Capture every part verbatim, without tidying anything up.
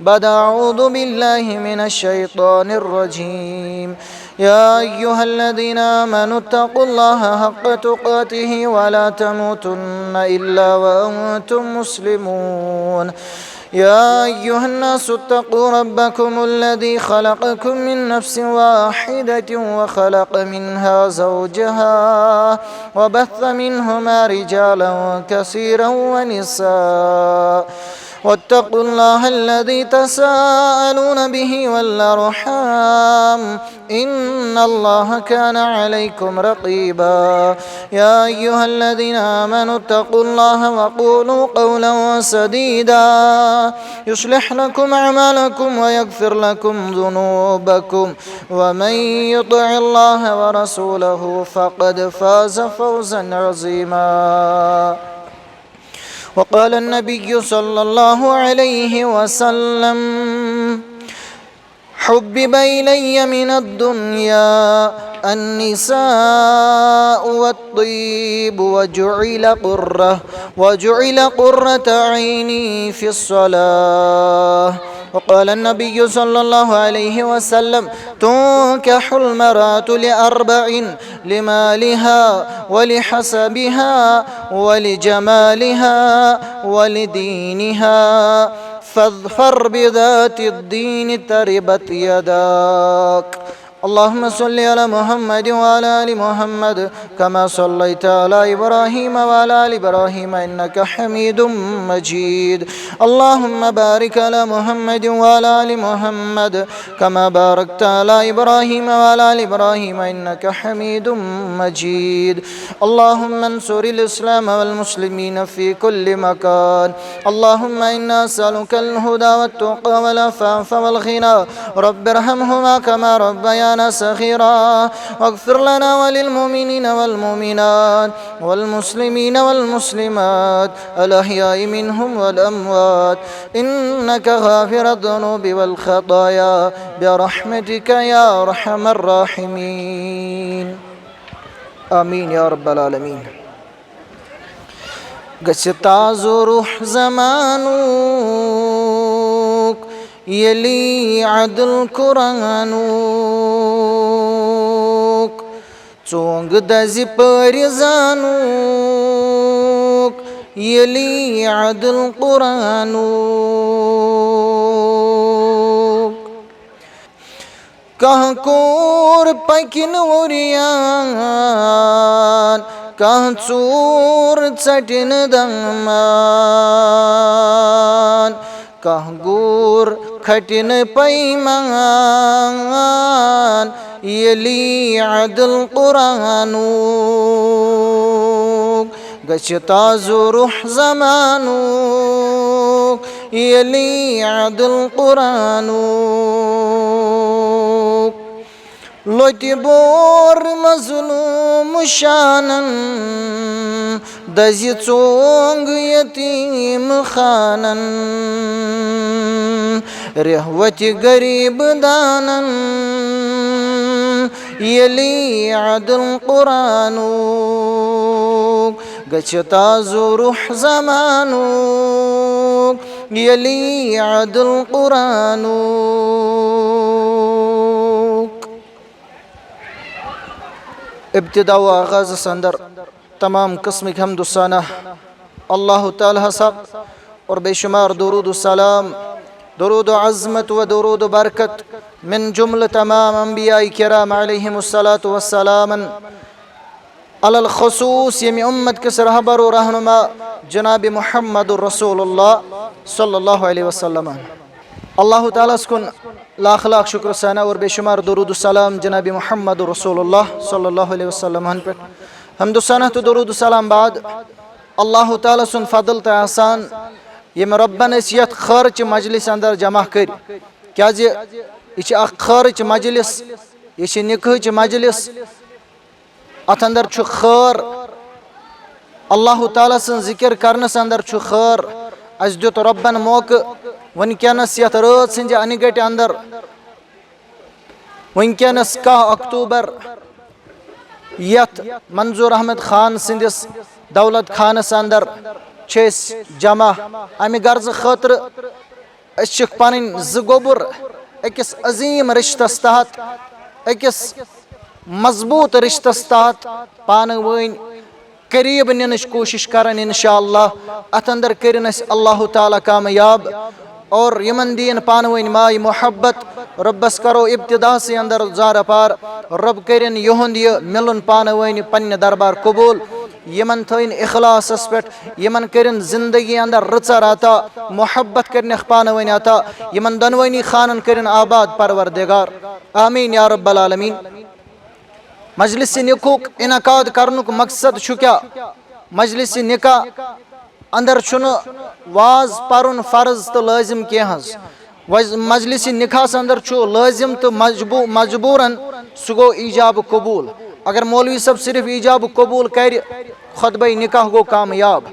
بعد أعوذ بالله من الشيطان الرجيم. يا أيها الذين آمنوا اتقوا الله حق تقاته ولا تموتن إلا وأنتم مسلمون. يا أيها الناس اتقوا ربكم الذي خلقكم من نفس واحدة وخلق منها زوجها وبث منهما رجالا كثيرا ونساء واتقوا الله الذي تساءلون به والأرحام إن الله كان عليكم رقيبا. يا أيها الذين آمنوا اتقوا الله وقولوا قولا سديدا يصلح لكم أعمالكم ويغفر لكم ذنوبكم ومن يطع الله ورسوله فقد فاز فوزا عظيما. وقال النبي صلى الله عليه وسلم: حبب إلي من الدنيا النساء والطيب وجعل قرة وجعل قرة عيني في الصلاة. وقال النبي صلى الله عليه وسلم: تنكح المرأة لأربع: لمالها ولحسبها ولجمالها ولدينها فاظفر بذات الدين تربت يداك. اللهم صل على محمد وعلى آل محمد كما صليت على إبراهيم وعلى آل إبراهيم إنك حميد مجيد. اللهم بارك على محمد وعلى آل محمد كما باركت على إبراهيم وعلى آل إبراهيم إنك حميد مجيد. اللهم انصر الإسلام والمسلمين في كل مكان. اللهم إنا نسألك الهدى والتقى والعفاف والغنى. رب ارحمهما كما ربيانا صغيرا. واغفر لنا وللمؤمنين والمؤمنات والمسلمين والمسلمات الأحياء منهم والأموات إنك غافر الذنوب والخطايا برحمتك يا أرحم الراحمين. آمين يا رب العالمين. گژھِ تازٕ روح زمانُک ییٚلہِ عدل قرآنُک ژونگ دزِ پٲرِ زانُک ییٚلہِ عدل قرآنُک۔ کانٛہہ کوٗر پکہِ نہٕ عریان، کانٛہہ ژوٗر ژٹہِ نہٕ دامان، کانٛہہ گوٗر کھٹہِ نہٕ پیمان۔ ییٚلہِ عدل قرآنُک گژھِ تازٕ روح زمانُک، ییٚلہِ عدل قرآنُک۔ لوٚتہِ بور مظلوم شانن، دزِ ژونگ یتیم خانن، ریح وتہِ غریب دانن۔ ییٚلہِ عدل قرآنُک گژھِ تازٕ روح زمانُک، ییٚلہِ عدل قرآنُک۔ ابتدا و آغازس اندر تمام قسمٕکۍ حمد و ثنا اللہ تعالیٰ ہس حق اور بے شمار درود و سلام، درود و عظمت و درود و برکت من جملہ تمام انبیاء کرام علیہم الصلاۃ والسلام، علی الخصوص ییٚمہِ امت کِس رہبر و رہنما جناب محمد رسول اللہ صلی اللہ علیہ وسلم۔ اللہ تعالیٰ ہس کُن لاکھ لاکھ شکر و ثنا اور بے شمار درود و سلام جناب محمد رسول اللہ صلی اللہ علیہ وسلم ہن پٮ۪ٹھ۔ حمد و ثنا تہٕ درود و سلام بعد، اللہ تعالیٰ سُنٛد فضل تہٕ احسان، ییٚمہِ رۄبن أسۍ یتھ خٲرٕچہِ مجلس اندر جمع کٔرۍ، کیازِ یہِ چھِ اکھ خٲرٕچ مجلس، یہِ چھِ نکاحٕچ مجلس۔ اتھ اندر چھُ خٲر، اللہ تعالیٰ سٕنٛز ذکر کرنس اندر چھُ خٲر۔ اسہِ دیُت رۄبن موقعہٕ وٕنکیٚنس یتھ رٲژ ہٕنٛزِ انہِ گٹہِ اندر، وٕنکیٚنس کاہ اکتوبر، یتھ منظور احمد خان سٕنٛدِس دولت خانس اندر چھِ أسۍ جمع امہِ غرضہٕ خٲطرٕ أسۍ چھِکھ پنٕنۍ زٕ گوٚبُر أکِس عظیٖم رِشتَس تحت، أکِس مضبوٗط رِشتَس تحت پانہٕ ؤنۍ قریب نِنٕچ کوٗشِش کران۔ انشاءاللہ اتھ اندر کٔرِن اسہِ اللہ تعالیٰ کامیاب اور یِمن دِیِن پانہٕ ؤنۍ ماے محبت۔ رۄبس کرو ابتداسٕے اندر زارٕ پار، رۄب کٔرِن یِہُنٛد یہِ مِلُن پانہٕ ؤنۍ پننہِ دربار قبوٗل۔ یِمن تھٲیِن اخلاصس پٮ۪ٹھ، یِمن کٔرِن زندگی اندر رٕژر عطا، محبت کٔرنکھ پانہٕ ؤنۍ عطا، یِمن دۄنوٕنی خانن کٔرِن آباد پروردگار۔ آمین یا رب العالمین۔ مجلس نکاحُک انعقاد کرنُک مقصد چھُ کیٛاہ؟ مجلس نکاح اندر چھُنہٕ واز پرُن فرض تہٕ لٲزم کینٛہہ حظ۔ وز-، مجلس نکاحس اندر چھُ لٲزم تہٕ مجبو-، مجبوراً سُہ گوٚو ایجاب قبول۔ اگر مولوی صٲب صرف ایجاب قبول کرِ، خطبہ نکاح گوٚو کامیاب۔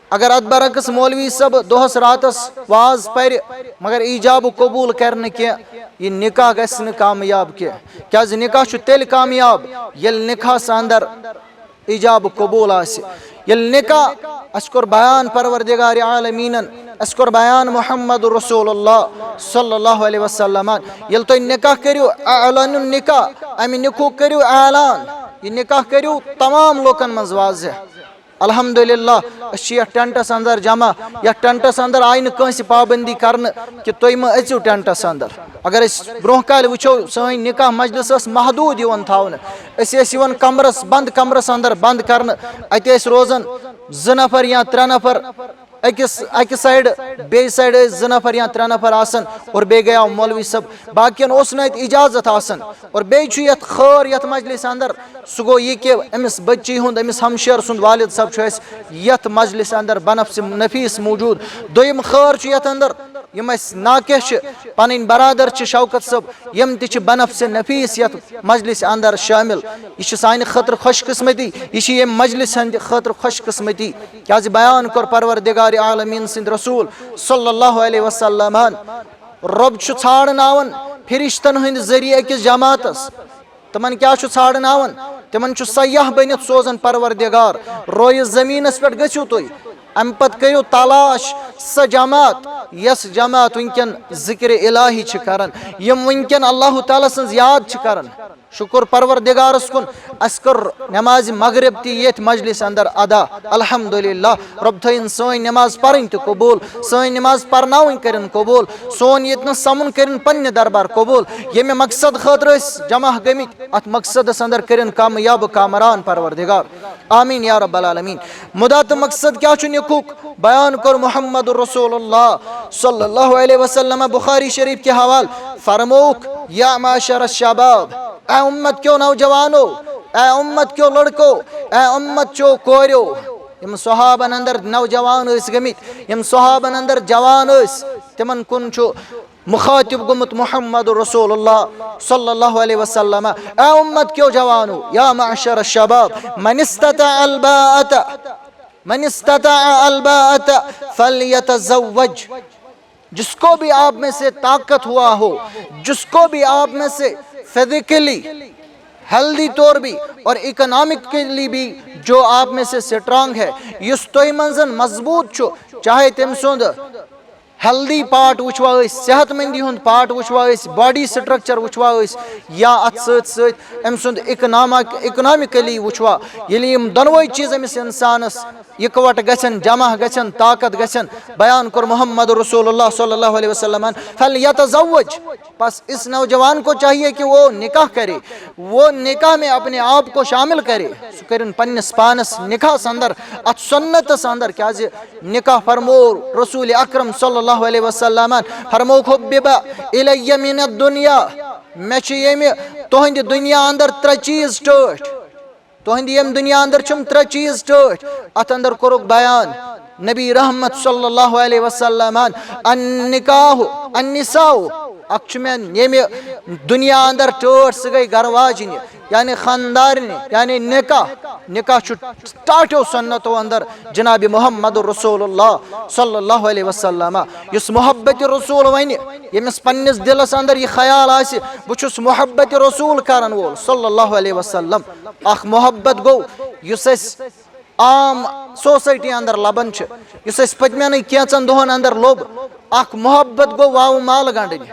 اگر اتھ برعکس مولوی صٲب دۄہس راتس واز پرِ مگر ایجاب قبول کرِ نہٕ کینٛہہ، یہِ نکاح گژھِ نہٕ کامیاب کینٛہہ۔ کیازِ نکاح چھُ تیٚلہِ کامیاب ییٚلہِ نکاحس اندر ایجاب قبول آسہِ۔ ییٚلہِ نکاح، اسہِ کوٚر بیان پروردگار عالمیٖنن، اسہِ کوٚر بیان محمد رسول اللہ صلی اللہ علیہ وسلمن، ییٚلہِ تُہۍ نکاح کٔرِو، اعلنوا النکاح، امہِ نکاحُک کٔرِو اعلان، یہِ نکاح کٔرِو تمام لوٗکن منٛز واضح۔ الحمدللہ، أسۍ چھِ یتھ ٹینٹس اندر جمع، یتھ ٹینٹس اندر آیہِ نہٕ کٲنٛسہِ پابندی کرنہٕ کہِ تُہۍ مہٕ أژِو ٹینٹس اندر۔ اگر أسۍ برونٛہہ کالہِ وٕچھو، سٲنۍ نکاح مجلس ٲس محدوٗد یِوان تھاونہٕ۔ أسۍ ٲسۍ یِوان کمرس، بند کمرس اندر بند کرنہٕ۔ اتہِ ٲسۍ روزان زٕ نفر یا ترٛےٚ نفر، أکِس، اکہِ سایڈٕ، بیٚیہِ سایڈٕ ٲسۍ زٕ نفر یا ترٛےٚ نفر آسان، اور بیٚیہِ گٔیاو مولوی صٲب۔ باقین اوس نہٕ اتہِ اجازت آسان۔ اور بیٚیہِ چھُ یتھ خٲر یتھ مجلس اندر، سُہ گوٚو یہِ کہِ أمِس بچی ہُنٛد، أمِس ہمشیر سُنٛد والد صٲب چھُ اَسہِ یتھ مجلس اندر بنفس نفیس موجود۔ دوٚیِم خٲر چھُ یتھ اندر، یِم اَسہِ ناکہ چھِ، پنٕنۍ برادر چھِ شوکت صٲب، یِم تہِ چھِ بنفس نفیس یتھ مجلس اندر شٲمِل۔ یہِ چھِ سانہِ خٲطرٕ خوش قسمتی، یہِ چھِ ییٚمہِ مجلس ہٕنٛدِ خٲطرٕ خوش قسمتی، کیازِ بیان کوٚر پروردگار عالمین سٕنٛدِ رسول صلی اللہ علیہ وسلمن، رۄب چھُ ژھانڈناوان فرشتن ہٕنٛدِ ذٔریعہٕ أکِس جماعتس۔ تِمن کیٛاہ چھُ ژھانڈناوان؟ تِمن چھُ سیاح بٔنِتھ سوزان پروردگار، رویہِ زٔمیٖنس پٮ۪ٹھ گٔژھِو تُہۍ، امہِ پتہٕ کٔرِو تلاش سۄ جماعت، یۄس جماعت وٕنکٮ۪ن ذکر الہی چھِ کران، یِم وٕنکٮ۪ن اللہ تعالیٰ سٕنٛز یاد چھِ کران۔ شُکر پروردگارس کُن، اسہِ کٔر نماز مغرب تہِ ییٚتھۍ مجلس اندر ادا۔ الحمدللہ، رۄب تھٲیِن سٲنۍ نماز پرٕنۍ تہِ قبول، سٲنۍ نماز پرناوٕنۍ کٔرِن قبول، سون ییٚتہِ نس سمُن کٔرِن پننہِ دربار قبول۔ ییٚمہِ مقصد خٲطرٕ أسۍ جمع گٔمٕتۍ، اتھ مقصدس اندر کٔرِن کامیاب کامران پروردگار۔ آمین یا رب العالمین۔ مُدا تہٕ مقصد کیٛاہ چھُ نکاحُک؟ بیان کوٚر محمد رسول اللہ صلی اللہ علیہ وسلم بخاری شریف کہِ حوالہٕ، فرمووُکھ، یا معشر الشباب، اے امت کیو نوجوانو، اے امت کیو لڑکو، اے امت چو کوریو، یِم صحابن اندر نوجوان ٲسۍ گٔمٕتۍ، یِم صحابن اندر جوان ٲسۍ، تِمن کُن چھُ مخاطب گوٚمُت محمد رسول اللہ صلی اللہ علیہ وسلم۔ اے امت کیو جوانو، یا معشر الشباب، من استطاع الباءة، من استطاع الباءة فلیتزوج۔ جس کو بھی آپ میں سے طاقت ہوا ہو، جس کو بھی آپ میں سے فزیکلی ہیلدی طور بھی اور اکنامکلی بھی جو آپ میں سے سٹرانگ ہے، یُس تۄہہِ منٛز مضبوٗط چھُ، چاہے تٔمۍ سُنٛد ہیلدی پارٹ وٕچھوا أسۍ، صحت مندی ہُنٛد پارٹ وٕچھوا أسۍ، باڈی سٹرکچر وٕچھوا أسۍ، یا اتھ سۭتۍ سۭتۍ أمۍ سُنٛد اکنامک-، اکنامکلی وٕچھوا۔ ییٚلہِ یِم دۄنوَے چیٖز أمِس انسانس یکوٹہٕ گژھن، جمع گژھن، طاقت گژھن، بیان کوٚر محمد رسول اللہ صلی اللہ علیہ وسلم، فلیتزوج، پس اس نوجوان کو چاہیے کہ وہ نکاح کرے، وہ نکاح میں اپنے آپ کو شامل کرے، سُہ کٔرِن پننِس پانس نکاحس اندر، اتھ سنتس اندر، کیازِ نکاح فرمو رسول اکرم صلی اللہ علیہ وسلمن، فرمووُکھ، حبب الی من الدنیا، مےٚ چھِ ییٚمہِ تُہنٛدِ دُنیا اندر ترٛےٚ چیٖز ٹٲٹھۍ، تُہنٛدِ ییٚمہِ دُنیا اندر چھِم ترٛےٚ چیٖز ٹٲٹھۍ۔ اتھ اندر کوٚرُکھ بیان نبی رحمت صلی اللہ علیہ وسلمن، النکاح، النساء، اکھ چھُ مےٚ ییٚمہِ دُنیا اندر ٹٲٹھ، سُہ گٔے گرٕ واجنہِ، یعنی خاندارنہِ، یعنی نکاح۔ نکاح چھُ ٹاٹھیو سنتو اندر جناب محمد رسول اللہ صلی اللہ علیہ وسلم۔ یُس محبت رسول ونہِ، ییٚمِس پننِس دلس اندر یہِ خیال آسہِ، بہٕ چھُس محبت رسول کرن وول صلی اللہ علیہ وسلم، اکھ محبت گوٚو یُس اسہِ عام سوسایٹی اندر لبان چھِ، یُس اسہِ پٔتمٮ۪نٕے کینٛژن دۄہن اندر لوٚب، اکھ محبت گوٚو واوٕ مال گنڈٕنۍ۔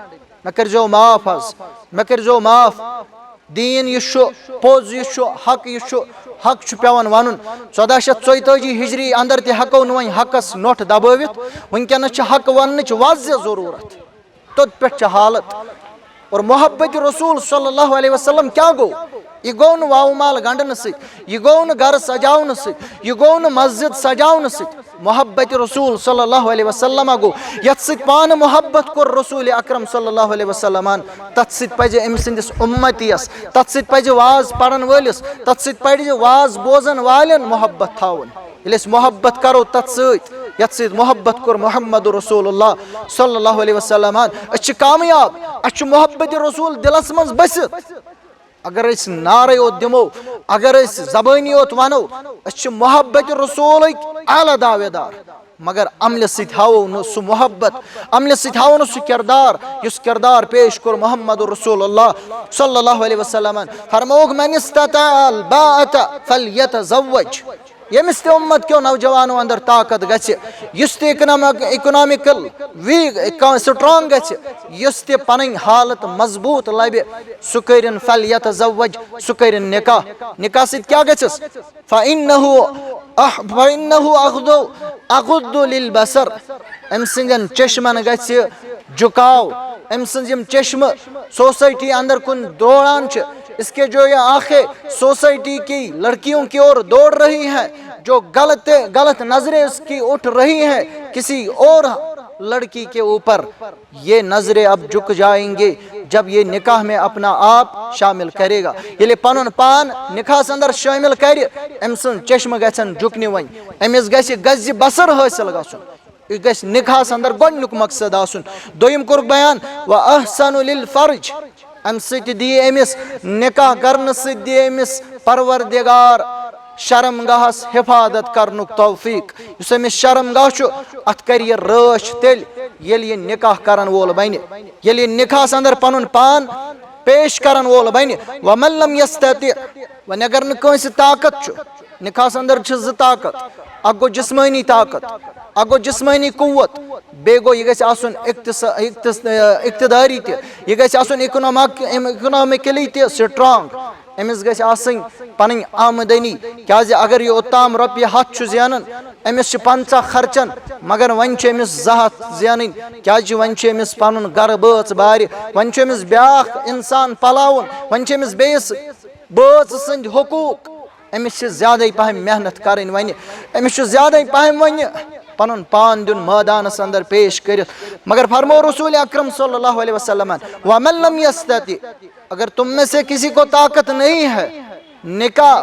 مےٚ کٔرۍزیو معاف حظ، مےٚ کٔرۍزیو معاف۔ دیٖن یہِ چھُ، پوٚز یہِ چھُ، حق یہِ چھُ، حق چھُ پٮ۪وان وَنُن۔ ژۄداہ شیٚتھ ژۄیتٲجی ہِجری اندر تہِ ہٮ۪کو نہٕ وۄنۍ حقس نوٚٹھ دبٲوِتھ۔ وٕنکٮ۪نس چھِ حق وننٕچ واضح ضروٗرت۔ توٚت پٮ۪ٹھ چھِ حالت۔ اور محبت رسول صلی اللہ علیہ وسلم کیٛاہ گوٚو؟ یہِ گوٚو نہٕ واوٕ مال گنڈنہٕ سۭتۍ، یہِ گوٚو نہٕ گرٕ سجاونہٕ سۭتۍ، یہِ گوٚو نہٕ مسجد سجاونہٕ سۭتۍ۔ محبت رسول صلی اللہ علیہ وسلم گوٚو، یتھ سۭتۍ پانہٕ محبت کوٚر رسول اکرم صلی اللہ علیہ وسلمن، تتھ سۭتۍ پزِ أمۍ سٕنٛدِس اُمتیس، تتھ سۭتۍ پزِ واز پرن وٲلِس، تتھ سۭتۍ پزِ واز بوزن والٮ۪ن محبت تھاوُن۔ ییٚلہِ أسۍ محبت کرو تتھ سۭتۍ، یتھ سۭتۍ محبت کوٚر محمد رسول اللہ صلی اللہ علیہ وسلمن، أسۍ چھِ کامیاب۔ اَسہِ چھُ محبت رسول دلس منٛز بٔسِتھ۔ اگر أسۍ نعرے یوت دِمو، اگر أسۍ زبٲنی یوت ونو، أسۍ چھِ محبت رسولٕکۍ اعلیٰ دعوے دار، مگر عملہِ سۭتۍ ہاوو نہٕ سُہ محبت، عملہِ سۭتۍ ہاوو نہٕ سُہ کردار، یُس کردار پیش کوٚر محمد رسول اللہ صلی اللہ علیہ وسلمن۔ فرمووُکھ، "من استطاع الباءة فلیتزوج"۔ ییٚمِس تہِ اُمت کیو نوجوانو اندر طاقت گژھِ، یُس تہِ اکنامک-، اکنامکل ویک، strong گژھِ، یُس تہِ پنٕنۍ حالت مضبوط لبہِ، سُہ کٔرِن فلیتزوج، سُہ کٔرِن نکاح۔ نکاح سۭتۍ کیٛاہ گژھٮ۪س؟ فإنه أح-، فإنه أغض، أغض للبصر۔ أمۍ سٕنٛدٮ۪ن چشمن گژھِ جھکاو، أمۍ سٕنٛز یِم چشمہٕ سوسائٹی اندر کُن دوران چھِ، اس کے جو یہ آنکھیں سوسائٹی کی لڑکیوں کی اور دوڑ رہی ہیں، جو غلط، غلط نظریں اس کی اٹھ رہی ہیں کسی اور لڑکی کے اوپر، یہ نظریں اب جھک جائیں گے جب یہ نکاح میں اپنا آپ شامل کرے گا۔ ییٚلہِ پنُن پان نکاحس اندر شٲمِل کرِ، أمۍ سٕنٛز چشمہٕ گژھن جھُکنہِ وۄنۍ، أمِس گژھِ غض بصر حٲصِل گژھُن۔ یہِ گژھِ نکاحس اندر گۄڈٕنیُک مقصد آسُن۔ دوٚیِم کوٚرُکھ بیان، "وأحسن للفرج"، امہِ سۭتۍ تہِ دِیہِ أمِس، نکاح کرنہٕ سۭتۍ دِیہِ أمِس پروردگار شرمگاہس حفاظت کرنُک توفیق۔ یُس أمِس شرمگاہ چھُ، اتھ کرِ یہِ رٲچھ تیٚلہِ، ییٚلہِ یہِ نکاح کرن وول بنہِ، ییٚلہِ یہِ نکاحس اندر پنُن پان پیش کرن وول بنہِ۔ "ومن لم یستطع"، وۄنۍ اگر نہٕ کٲنٛسہِ طاقت چھُ، نکاحس اندر چھِ زٕ طاقت، اکھ گوٚو جسمٲنی طاقت، اکھ گوٚو جسمٲنی قوت، بیٚیہِ گوٚو یہِ گژھِ آسُن اقتصا-، اقتص-، اقتداری تہِ، یہِ گژھِ آسُن اکنامک-، اکنامکلی تہِ strong۔ أمِس گژھِ آسٕنۍ پنٕنۍ آمدنی، کیازِ اگر یہِ اوٚتام رۄپیہِ ہتھ چھُ زینان، أمِس چھِ پنٛژاہ خرچن، مگر وۄنۍ چھِ أمِس زٕ ہتھ زینٕنۍ، کیازِ وۄنۍ چھُ أمِس پنُن گرٕ بٲژ بارِ، وۄنۍ چھُ أمِس بیاکھ انسان پلاوُن، وۄنۍ چھِ أمِس بیٚیِس بٲژ سٕنٛدۍ حقوٗق۔ أمِس چھِ زیادَے پہم محنت کَرٕنۍ وۄنۍ، أمِس چھُ زیادَے پہم وۄنۍ پَنُن پان دیُن مٲدانَس اندر پیش کٔرِتھ۔ مگر فرمو رسول اکرم صلی اللہ علیہ وسلمن، "ومن لم یستطع"، اگر تم میں سے کسی کو طاقت نہیں ہے نکاح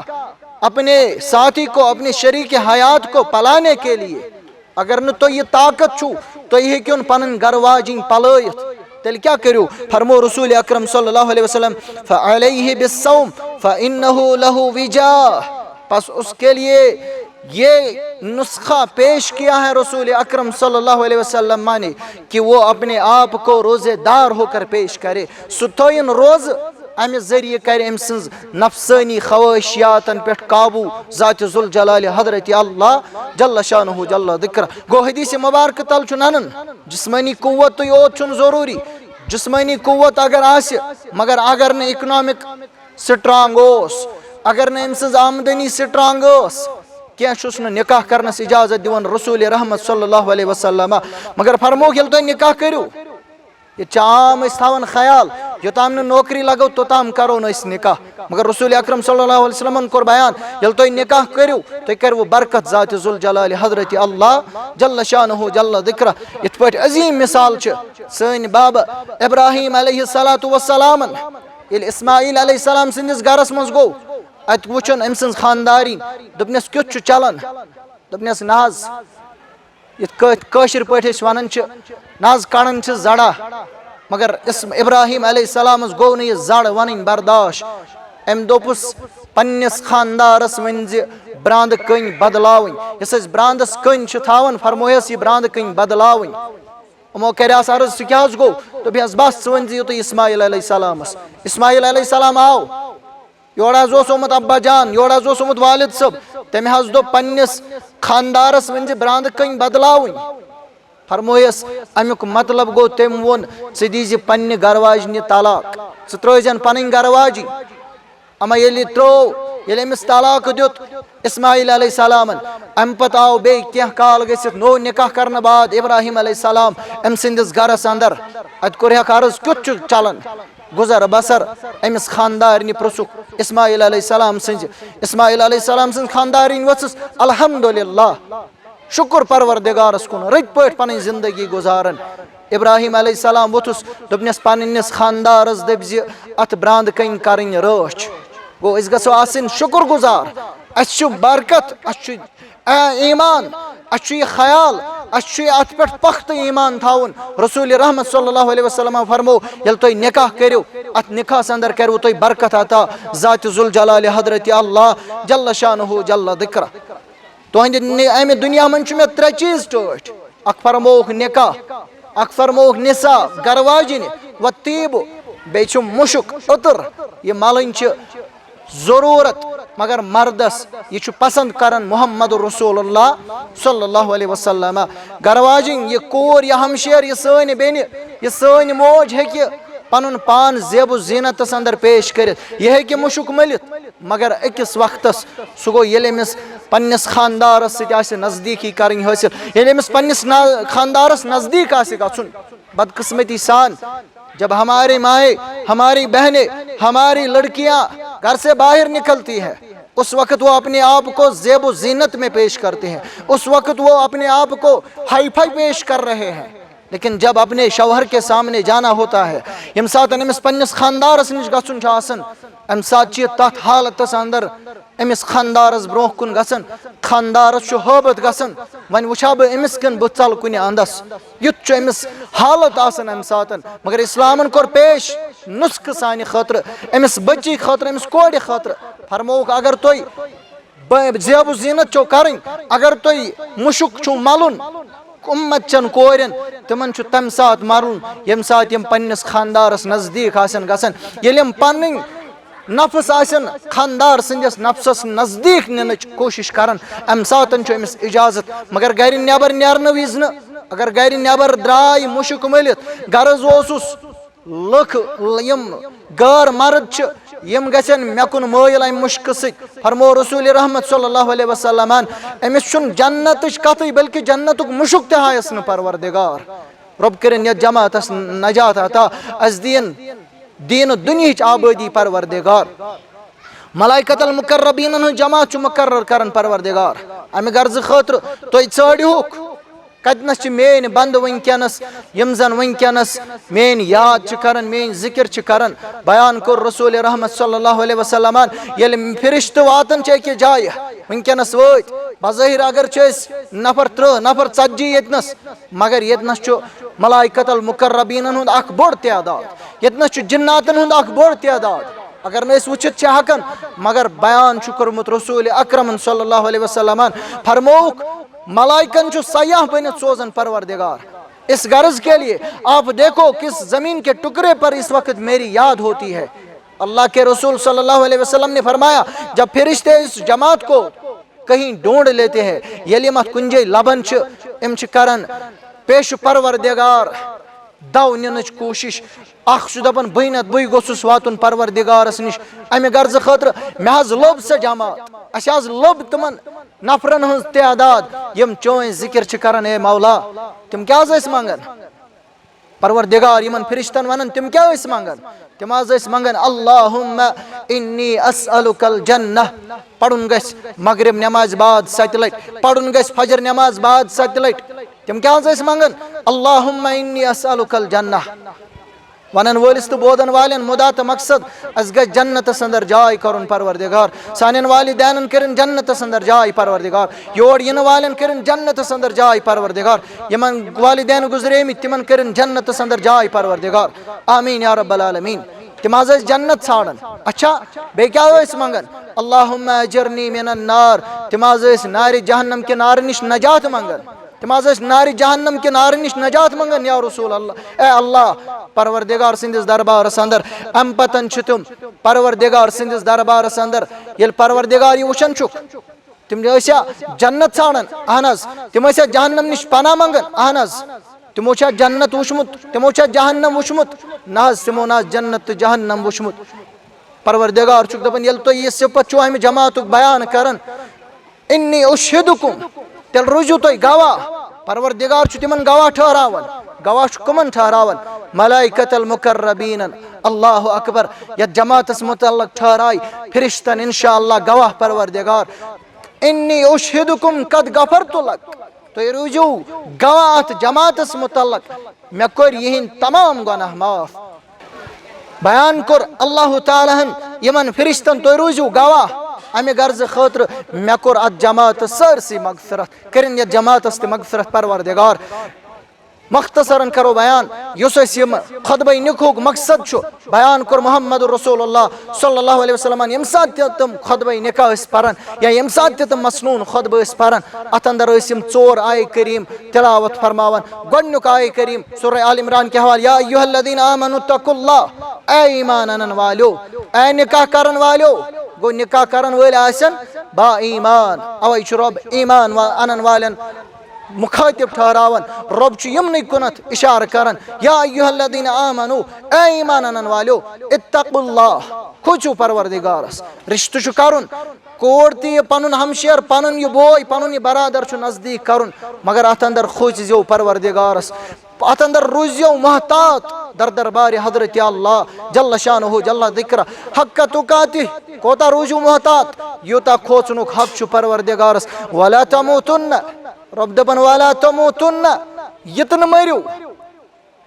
اپنے ساتھی کو، اپنے شریک حیات کو پلانے کے لیے، اگر نہٕ تۄہہِ یہِ طاقت چھُو، تُہۍ ہیٚکِو نہٕ پنٕنۍ گرٕ واجِنۍ پلٲیِتھ، تیٚلہِ کیٛاہ کٔرِو؟ فرمو رسول اکرم صلی اللہ علیہ وسلم، "فعلیہ بالصوم فانہ لہ وجاء"، پس اس کے لیے یہ نسخہ پیش کیا ہے رسول اکرم صلی اللہ علیہ وسلم نے، کہ وہ اپنے آپ کو روزے دار ہو کر پیش کرے۔ سُہ تھٲیِن روزٕ، امہِ ذٔریعہٕ کرِ أمۍ سٕنٛز نفسٲنی خواہشیاتن پٮ۪ٹھ قابو ذات ذوالجلال حضرت اللہ جل شانہ جل ذکرہ۔ گوٚو حدیث مبارکہٕ تل چھُ ننان، جسمٲنی قوت تہٕ یوت چھُنہٕ ضروٗری۔ جسمٲنی قوت اگر آسہِ، مگر اگر نہٕ اکنامک strong اوس، اگر نہٕ أمۍ سٕنٛز آمدنی strong ٲس، کینٛہہ چھُس نہٕ نکاح کرنس اجازت دِوان رسول رحمت صلی اللہ علیہ وسلم۔ مگر فرمووُکھ، ییٚلہِ تُہۍ نکاح کٔرِو، ییٚتہِ چھِ عام أسۍ تھاوان خیال، یوٚتام نہٕ نوکری لگو، توٚتام کرو نہٕ أسۍ نکاح۔ مگر رسول اکرم صلی اللہ علیہ وسلمن کوٚر بیان، ییٚلہِ تُہۍ نکاح کٔرِو، تُہۍ کروٕ برکت ذات ذوالجلال حضرت اللہ جل شانہ جل ذکرہ۔ یِتھ پٲٹھۍ عظیٖم مثال چھِ سٲنۍ بابہٕ ابراہیم علیہ الصلوۃ والسلامن، ییٚلہِ اسماعیل علیہ السلام سٕنٛدِس گرس منٛز گوٚو، اتہِ وُچھُن أمۍ سٕنٛز خاندارِنۍ، دوٚپنس، "کیُتھ چھُ چلان؟" دوٚپنس، "نہ حظ"، یِتھ کٲٹھۍ کٲشِر پٲٹھۍ أسۍ وَنان چھِ، نہ حظ کَڑان چھِ زَڑا، مگر اس-، ابراہیم علیہ السلامَس گوٚو نہٕ یہِ زَڑ وَنٕنۍ برداش۔ أمۍ دوٚپُس، "پنٛنِس خاندارَس ؤنۍ زِ برٛانٛدٕ کٔنۍ بدلاوٕنۍ۔ یۄس أسۍ برٛانٛدَس کٔنۍ چھِ تھاوان، فرمویَس یہِ برٛانٛدٕ کٔنۍ بدلاوٕنۍ۔" یِمو کَریٛاس عرض، "سُہ کیٛاہ حظ گوٚو؟" دوٚپہَس، "بَس، ژٕ ؤنۍ زِ یُتُے اسماعیل علیہ السلامَس۔" اسماعیل علیہ السلام آو۔ یورٕ حظ اوس آمُت ابا جان، یورٕ حظ اوس آمُت والد صٲب۔ تٔمۍ حظ دوٚپ پننِس خاندارس ؤنۍ زِ برٛانٛدٕ کٔنۍ بدلاوٕنۍ۔ فرمویس، امیُک مطلب گوٚو، تٔمۍ ووٚن، ژٕ دیٖزِ پننہِ گرواجنہِ طلاق، ژٕ ترٲوزٮ۪ن پنٕنۍ گرواجی۔ اما ییٚلہِ یہِ ترٛوو، ییٚلہِ أمِس طلاق دیُت اسماعیل علیہ السلامن، امہِ پتہٕ آو بیٚیہِ کینٛہہ کال گٔژھِتھ نوٚو نکاح کرنہٕ بعد ابراہیم علیہ السلام أمۍ سٕنٛدِس گرس اندر۔ اتہِ کوٚرہکھ عرض، کیُتھ چھُ چلان گُزر بسر؟ أمِس خاندارنہِ پرٛژھُکھ اسماعیل علیہ السلام سٕنٛزِ، اسماعیل علیہ السلام سٕنٛز خاندارِنۍ ؤژھٕس، الحمدللہ، شُکُر پروردگارس کُن، رٕتۍ پٲٹھۍ پنٕنۍ زندگی گُزاران۔ ابراہیم علیہ السلام ووٚتھُس، دوٚپنس، پننِس خاندارس دٔپۍ زِ اتھ براندٕ کنۍ کرٕنۍ رٲچھ۔ گوٚو، أسۍ گژھو آسٕنۍ شُکُر گُزار، اسہِ چھُ برکت، اسہِ چھُ، اے، ایمان، اسہِ چھُ یہِ خیال، اسہِ چھُ یہِ اتھ پٮ۪ٹھ پختہٕ ایمان تھاوُن۔ رسول رحمت صلی اللہ علیہ وسلم فرمو، ییٚلہِ تُہۍ نکاح کٔرِو، اتھ نکاحس اندر کرِوٕ تُہۍ برکت عطا، ذات ذوالجلال حضرت اللہ جل شانہ جل ذکرہ۔ تُہنٛدِ نِ-، امہِ دُنیا منٛز چھُ مےٚ ترٛےٚ چیٖز ٹٲٹھۍ۔ اکھ فرمووُکھ نکاح، اکھ فرمووُکھ نساء، گرواجنہِ، و طیب، بیٚیہِ چھُ مُشُک، عطر۔ یہِ ملٕنۍ چھِ ضروٗرت، مگر مردس یہِ چھُ پسند کران محمد رسول اللہ صلی اللہ علیہ وسلم۔ گرواجِنۍ، یہِ کوٗر، یہِ ہمشیر، یہِ سٲنۍ بیٚنہِ، یہِ سٲنۍ موج ہیٚکہِ پنُن پان زیب و زینتس اندر پیش کٔرِتھ، یہِ ہیٚکہِ مُشُک مٔلِتھ، مگر أکِس وقتس سُہ گوٚو، ییٚلہِ أمِس پننِس خاندارس سۭتۍ آسہِ نزدیٖکی کرٕنۍ حٲصِل، ییٚلہِ أمِس پننِس نا-، خاندارس نزدیٖک آسہِ گژھُن۔ بدقسمتی سان، جب ہمارے مائیں، ہماری بہنیں، ہماری لڑکیاں گھر سے باہر نکلتی ہیں، اس وقت وہ اپنے آپ کو زیب و زینت میں پیش کرتے ہیں، اس وقت وہ اپنے آپ کو ہائی فائی پیش کر رہے ہیں۔ لیکن جب اپنے شوہر کے سامنے جانا ہوتا ہے، ییٚمہِ ساتہٕ أمِس پننِس خاندارس نِش گژھُن چھُ آسان، امہِ ساتہٕ چھِ تتھ حالتس اندر أمِس خاندارس برونٛہہ کُن گژھان، خاندارس چھُ ہٲبتھ گژھان، وۄنۍ وٕچھا بہٕ أمِس کِنہٕ بہٕ ژلہٕ کُنہِ اندس۔ یُتھ چھُ أمِس حالت آسان امہِ ساتہٕ۔ مگر اسلامن کوٚر پیش نسخہٕ سانہِ خٲطرٕ، أمِس بچی خٲطرٕ، أمِس کورِ خٲطرٕ۔ فرمووُکھ، اگر تُہۍ ب-، زیب و زینت چھو کرٕنۍ، اگر تُہۍ مُشُک چھُو ملُن، اُمت چٮ۪ن کورٮ۪ن، تِمن چھُ تمہِ ساتہٕ مرُن، ییٚمہِ ساتہٕ یِم پننِس خاندارس نزدیٖک آسن گژھان۔ ییٚلہِ یِم پنٕنۍ نفس آسن خاندار سٕنٛدِس نفسس نزدیٖک نِنٕچ کوٗشِش کران، امہِ ساتہٕ چھُ أمِس اجازت۔ مگر گرِ نٮ۪بر نیرنہٕ وِزِ نہٕ۔ اگر گرِ نٮ۪بر درٛاے مُشُک مٔلِتھ، غرض اوسُس، لُکھ، یِم غٲر مرد چھِ، یِم گژھن مےٚ کُن مٲیِل امہِ مُشکہٕ سۭتۍ۔ فرمو رسول رحمت صلی اللہ علیہ وسلمن، أمِس چھُنہٕ جنتٕچ کتھٕے، بلکہِ جنتُک مُشُک تہِ ہایس نہٕ پروردگار۔ رۄب کٔرِن یتھ جماعتس نجات عطا، اسہِ دِیِن دیٖن و دُنیہٕچ آبٲدی پروردگار۔ ملائکۃ المقربینن ہٕنٛز جماعت چھُ مقرر کران پروردگار۔ امہِ غرضہٕ خٲطرٕ تُہۍ ژٲرِہُکھ۔ کتنس چھِ میٲنۍ بندٕ وٕنکیٚنس، یِم زن وٕنکیٚنس میٲنۍ یاد چھِ کران، میٲنۍ ذکر چھِ کران؟ بیان کوٚر رسول رحمت صلی اللہ علیہ وسلمن، ییٚلہِ فرشتہٕ واتان چھِ أکِس جایہِ، وٕنکیٚنس وٲتۍ، بظٲہر اگر چھِ أسۍ نفر ترٕٛہ، نفر ژتجی ییٚتنس، مگر ییٚتنس چھُ ملائکۃ المقربینن ہُنٛد اکھ بوٚڑ تعداد، ییٚتنس چھُ جناتن ہُنٛد اکھ بوٚڑ تعداد۔ اگر نہٕ أسۍ وٕچھِتھ چھِ ہٮ۪کان، مگر بیان چھُ کوٚرمُت رسول اکرمن صلی اللہ علیہ وسلمن، فرمووُکھ، ملائکن چھُ سیاح بٔنِتھ سوزان پروردگار، اس غرض کے لیے، آپ دیکھو کس زمین کے ٹکڑے پر اس وقت میری یاد ہوتی ہے۔ اللہ کے رسول صلی اللہ علیہ وسلم نے فرمایا، جب فرشتے اس جماعت کو کہیں ڈھونڈ لیتے ہیں، ییٚلہِ یِم اتھ کُنہِ جایہِ لبان چھِ، یِم چھِ کران پیش پروردگار دو نِنٕچ کوٗشِش۔ اکھ چھُ دپان، بٕے نتہٕ بٕے گوٚژھُس واتُن پروردگارس نِش۔ امہِ غرضہٕ خٲطرٕ مےٚ حظ لوٚب سۄ جماعت، اسہِ حظ لوٚب تِمن نفرن ہٕنٛز تعداد، یِم چٲنۍ ذکر چھِ کران، اے مولا۔ تِم کیٛاہ حظ ٲسۍ منگان؟ پروردگار یِمن فرشتن ونان، تِم کیٛاہ ٲسۍ منگان؟ تِم حظ ٲسۍ منگان، اللہم انی اسألک الجنہ۔ پرُن گژھِ مغرب نمازِ بعد ستہِ لٹہِ، پرُن گژھِ فجر نمازِ بعد ستہِ لٹہِ۔ تِم کیٛاہ حظ ٲسۍ منگان؟ اللہم انی اسألک الجنہ۔ ونن وٲلِس تہٕ بوزن والٮ۪ن مُدا تہٕ مقصد، اسہِ گژھِ جنتس اندر جاے کرُن پروردگار۔ سانٮ۪ن والدینن کٔرِن جنتس اندر جاے پروردگار۔ یور یِنہٕ والٮ۪ن کٔرِن جنتس اندر جاے پروردگار۔ یِمن والدین گُزریمٕتۍ، تِمن کٔرِن جنتس اندر جاے پروردگار۔ آمین یا رب العالمین۔ تِم حظ ٲسۍ جنت ژھانڈان۔ اچھا، بیٚیہِ کیٛاہ ٲسۍ منگان؟ اللہم اجرنی من النار۔ تِم حظ ٲسۍ نارِ جہنم کہِ نارٕ نِش نجات منگان۔ تِم حظ ٲسۍ نارِ جہنم کہِ نارٕ نِش نجات منگان، یا رسول اللہ، اے اللہ، پروردگار سٕنٛدِس دربارس اندر۔ امہِ پتن چھِ تِم پروردگار سٕنٛدِس دربارس اندر، ییٚلہِ پروردگار یہِ وٕچھان چھُکھ، تِم ٲسیا جنت ژھانڈان؟ اہن حظ۔ تِم ٲسیا جہنم نِش پناہ منگان؟ اہن حظ۔ تِمو چھا جنت وٕچھمُت؟ تِمو چھا جہنم وٕچھمُت؟ نہ حظ، تِمو نہ حظ جنت تہٕ جہنم وٕچھمُت۔ پروردگار چھُکھ دپان، ییٚلہِ تُہۍ یہِ صفت چھُو امہِ جماعتُک بیان کران، انی اشہدکم، تیٚلہِ روٗزِو تُہۍ گواہ۔ پروردگار چھُ تِمن گواہ ٹھہراوان۔ گواہ چھُ کٕمن ٹھہراوان؟ ملائکۃ المقربین۔ اللہ اکبر۔ یتھ جماعتس متعلق ٹھہرایہِ فرشتن انشاءاللہ گواہ پروردگار۔ انی اشہدکم قد غفرت لک۔ تُہۍ روٗزِو گواہ اتھ جماعتس متعلق، مےٚ کٔرۍ یِہنٛدۍ تمام گۄناہ معاف۔ بیان کوٚر اللہ تعالیٰ ہن یِمن فرشتن، تُہۍ روٗزِو گواہ امہِ غرضہٕ خٲطرٕ، مےٚ کوٚر اتھ جماعتس سٲرسٕے مغفرت، کٔرِن یتھ جماعتس تہِ مغفرت پروردگار۔ مختصرن کرو بیان، یُس اسہِ یِم خطبہ نکاحُک مقصد چھُ، بیان کوٚر محمد رسول اللہ صلی اللہ علیہ وسلمن، ییٚمہِ ساتہٕ تہِ تِم خطبہ نکاح ٲسۍ پران یا ییٚمہِ ساتہٕ تہِ تِم مسنون خطبہ ٲسۍ پران، اتھ اندر ٲسۍ یِم ژور آیہِ کریم تلاوت فرماوان۔ گۄڈٕنیُک آیہِ کریم سورہ آل عمران کہِ حوالہٕ، یا ایھا الذین آمنوا اتقوا اللہ، اے ایمان انن والیو، اے نکاح کرن والیو، گوٚو نکاح کرن وٲلۍ آسن با ایمان، اوے چھُ رۄب ایمان وا-، انن والٮ۪ن مخاطب ٹھہراوان۔ رۄب چھُ یِمنٕے کُنتھ اشارٕ کران، یا ایھا الذین آمنوا، اے ایمان انن والیو، اتقوا اللہ، کھوژِو پروردگارس۔ رشتہٕ چھُ کرُن، کوٗر تہِ یہِ پنُن ہمشیر، پنُن یہِ بوے، پنُن یہِ برادر چھُ نزدیٖک کرُن، مگر اتھ اندر کھوژِزیو پروردگارس، اتھ اندر روٗزِو محتاط در دربارِ حضرت اللہ جل شانہ جل ذکرہ حق تقاتہ۔ کوتاہ روٗزِو محتاط؟ یوٗتاہ کھوژنُک حق چھُ پروردگارس۔ ولا تموتن، رۄب دپان، ولا تموتن، یہِ تہِ نہٕ مٔرِو۔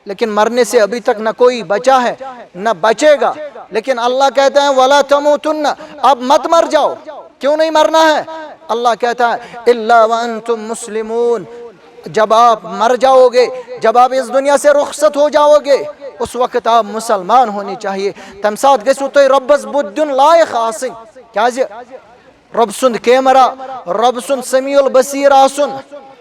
لیکن مرنے سے ابھی تک نہ کوئی بچا ہے، نہ بچے گا۔ لیکن اللہ کہتا ہے، ولا تموتن، اب مت مر جاؤ۔ کیوں نہیں مرنا ہے؟ اللہ کہتا ہے، الا وانتم مسلمون، جب آپ مر جاؤ گے، جب آپ اس دنیا سے رخصت ہو جاؤ گے، اس وقت آپ مسلمان ہونے چاہیے۔ تمہِ ساتہٕ گژھِو تُہۍ رۄبس بُتھ دیُن لایق آسٕنۍ۔ کیازِ؟ رۄب سُنٛد کیمرہ، رۄب سُنٛد سمیع البصیر آسُن۔